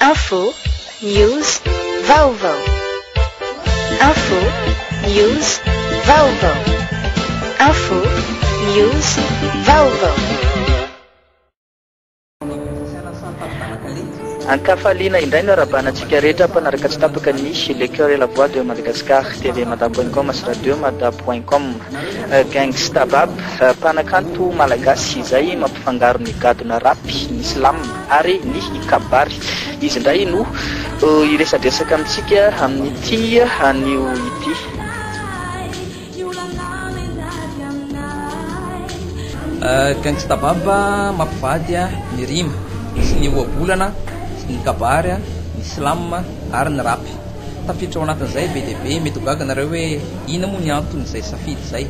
Info, News, Vaovao. Info, News, Vaovao. Info, News, Vaovao. Ankafaliana indray no arahabana antsika rehetra mpanaraka tsy tapaka ny Le Coeur et la Voix de Madagascar, TV Mada point com sy Radio Mada point com. Gangsta Bab, mpanakanto malagasy izay mampifangaro ny gadona rap, ny slam ary ny kabary. Izy indray no hiresadresaka amintsika amin'ity anio ity. Gangsta Bab mampivady ny rima sy ny ohabolana sy ny kabary, ny slam ary ny rap. Tafiditra ao anatin'izay be dia be, mety ho gaga nareo hoe inona moa ny anton'izay safidy izay.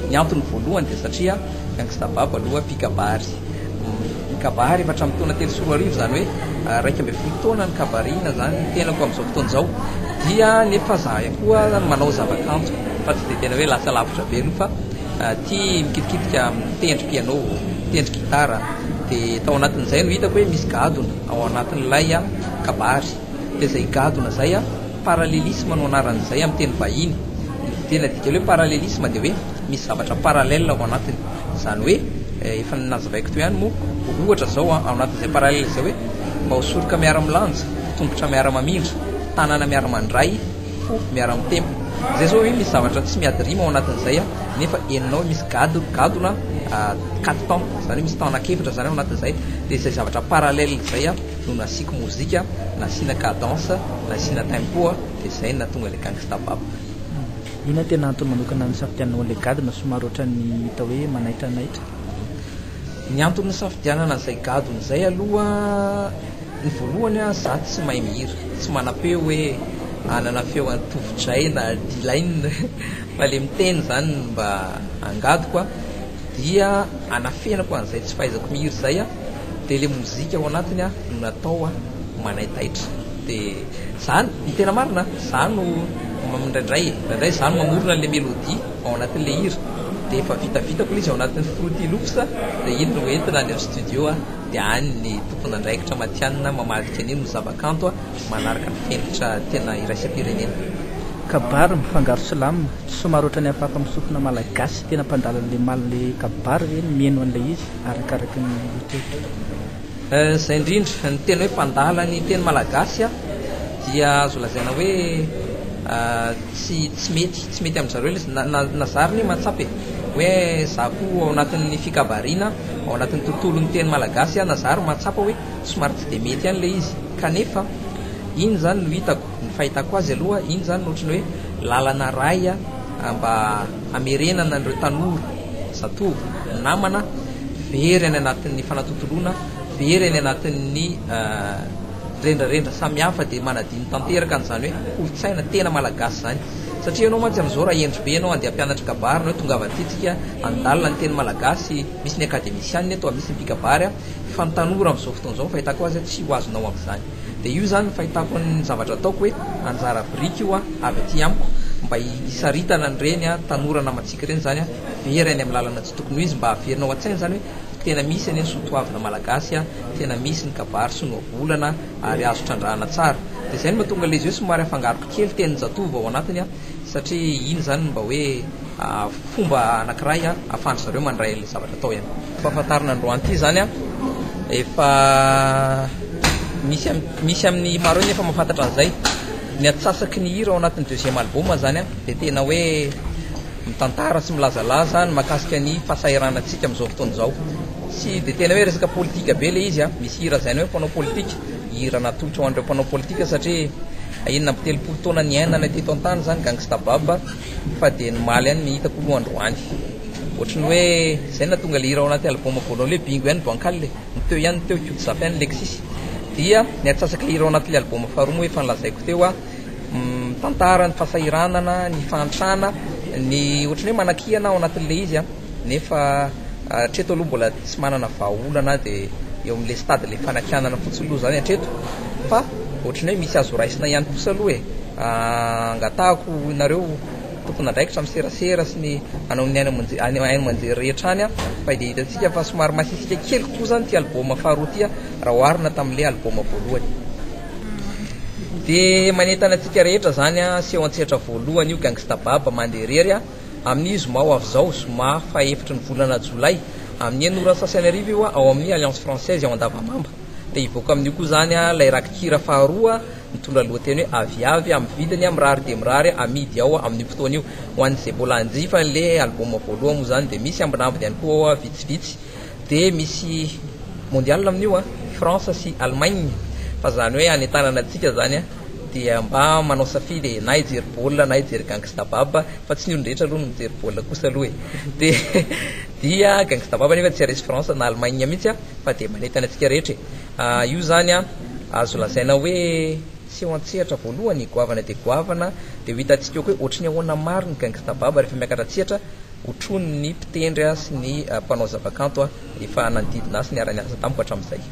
Ny antony voalohany dia satria Gangsta Bab aloha mpikabary. Nikabary efa hatramin'ny taona 2003, izany hoe 11 taona nikabariana izany ny tenako amin'izao fotoana izao. Dia nefa za ihany koa manao zavakanto fa tsy dia tena hoe lasa lavitra be aloha fa tia mikitikitika mitendry piano, mitendry gitara. Dia tao anatin'izay no hitako hoe misy gadona ao anatin'ilay kabary. Dia izay gadona izay, parallélisme no anaran'izay amin'ny teny vahiny. Ny tena dikan'ilay hoe parallélisme dia hoe misy zavatra parallèle ao anatiny. Izany hoe, efa nazavaiko teo ihany moa, ohatra izao ao anatin'izay parallèle izay hoe, mba ho soroka miara-milanja, tongotra miara-mamindra, tanana miara-mandray, fo miara-mitempo. Izay izao hoe misy zavatra tsy miady rima ao anatin'izay nefa henonao hoe misy gado, gadona quatre temps, izany hoe misy temps anankiefatra izany ao anatin'izay. Dia izay zavatra parallèle izay no nasiako mozika, nasiana cadence, nasiana tempo, dia izay no nahatonga ilay Gangsta Bab. Inona no tena antony manokana nisafidiananao an'ilay gadona somary ohatran'ny hita hoe manaitranaitra? Ny antony nisafidianana an'izay gadona izay aloha, ny voalohany za tsy mahay mihira, tsy manam-peo hoe hanana feo an'i Tovo Jay na D-Line fa le miteny izany no mba angadiko dia anafenako an'izay tsy fahaizako mihira izay dia le mozika ao anatiny no natao manaitaitra dia za, ny tena marina za no indraindray e, indraindray za no mamorona an'le mélodie ao anatin'le hira dia efa vitavitako ilay izy ao anatin'ny Fruity Loops dia iny no entina any amin'ny studio dia any ny tompon'andraikitra matihanina mamadika an'iny ho zavakanto manaraka ny fenitra tena iraisam-pirenena. Kabary mifangaro slam, tsy somary ohatran'ny hafahafa amin'ny sofina malagasy tena mpandala an'ilay mal le kabary ve ny mihaino an'ilay izy arakaraky ny eritreritra? Izay indrindra, ny teny hoe mpandala ny teny malagasy dia azo lazaina hoe tsy tsy mety, tsy mety amin-dry zareo ilay izy. Na na za ary anie mahatsapa e, hoe za koa ao anatin'ny fikabariana, ao anatin'ny tontolon'ny teny malagasy aho, na za ary mahatsapa hoe somary tsy dia mety ihany ilay izy. Kanefa iny izany no hitako, ny fahitako azy aloha, iny izany no ohatran'ny hoe lalana iray mba hamerenana an'ireo tanora, zatovo, namana very any anatin'ny fanatontoloana, very any anatin'ny rendrarendra samihafa dia manadino tanteraka an'izany hoe kolontsaina tena malagasy izany. Satria ianao mantsy amin'izao raha hendry be ianao handeha hampianatra kabary na hoe tongava aty tsika handalina ny teny malagasy, misy ny akademisianina eto, misy ny mpikabary, fa ny tanora amin'izao fotoana izao ny fahitako azy tsy ho azonao amin'izany. Dia io izany ny fahitako ny zavatra ataoko hoe anjara biriky io avy aty amiko mba hisaritana an'ireny tanora namantsika ireny izany very any amin'ny lalana tsy tokony ho izy mba haverina ao an-tsaina izany hoe tena misy anie ny soatoavina malagasy a, tena misy ny kabary sy ny ohabolana ary azo trandrahana tsara. Dia izay no mahatonga ilay izy hoe somary afangaroko kely tenin-jatovo ao anatiny a, satria iny izany no mba hoe fomba anankiray ahafahan-dry zareo mandray an'ilay zavatra atao ihany. Fahafantarana androany ity izany a, efa misy misy amin'ny maro eo ny efa mahafantatra an'izay. Ny antsasaky ny hira ao anatin'ny deuxième album izany a, dia tena hoe mitantara sy milazalaza ny mahakasika ny fahasahiranantsika amin'izao fotoana izao. Tsy dia tena hoe resaka politika be ilay izy an, misy hira lazaina hoe mpanao politika, hira natolotra ho an'ireo mpanao politika satria 36 taona niainana teto an-tany izany Gangsta Bab fa dia ny omaly ihany no hitako aloha androany. Ohatry ny hoe izay no nahatonga ilay hira ao anaty album voalohany hoe Bingo ihany Bancal e, ny teo ihany ny teo, Koto Zafy ihany Lexis. Dia ny antsasak'ilay hira ao anatin'ilay album faharoa moa efa nolazaiko teo an. Mitantara ny fahasahiranana, ny fahantrana, ny ohatran'ny hoe manakihana ao anatin'ilay izy an, nefa hatreto aloha mbola tsy manana vahaolana dia eo amin'ilay stade ilay fanakianana fotsiny aloha izany hatreto fa ohatran'ny hoe misy azo raisina ihany kosa aloha e, angatahako nareo tompon'andraikitra amin'ny serasera sy ny any amin'ny haino aman-jery any haino aman-jery rehetra any fa dia hitantsika fa somary masisika kely kokoa izany ity album faharoa ity raha oharina tamin'ilay album voalohany. Dia manentana antsika rehetra izany an, seho an-tsehatra voalohany io Gangsta Baba mandeha irery an, amin'ny zoma ho avy izao, zoma fahaefatry ny volana jolay, amin'ny enina ora sasany hariva io ao amin'ny Alliance Française ao Andavamamba. Dia hivoaka amin'io koa izany ilay rakikira faharoa mitondra lohateny hoe Aviavy amin'ny vidiny mirary dia mirary amidy ao amin'io fotoana io. Ho an'izay mbola hanjifa an'ilay album voalohany moa izany dia misy ambinambiny ihany koa ao vitsivitsy. Dia misy mondial amin'io an, France sy Allemagne, fa izany hoe hanentanana antsika izany an, dia mba manao safidy e, na hijery baolina na hijery Gangsta Bab, fa tsy ny olon-drehetra aloha no mijery baolina kosa aloha e, dia dia Gangsta Bab anefa tsy haresy France na Allemagne mihitsy an, fa dia manentana antsika rehetra e. Io izany an, azo lazaina hoe seho an-tsehatra voalohany, goavana dia goavana, dia ho hitantsika eo koa hoe ohatry ny ahoana marina ny Gangsta Bab rehefa miakatra an-tsehatra, Hotronin'ny mpitendry sy ny mpanao zavakanto efa nanodidina ahy sy niara-niasa tamiko hatramin'izay.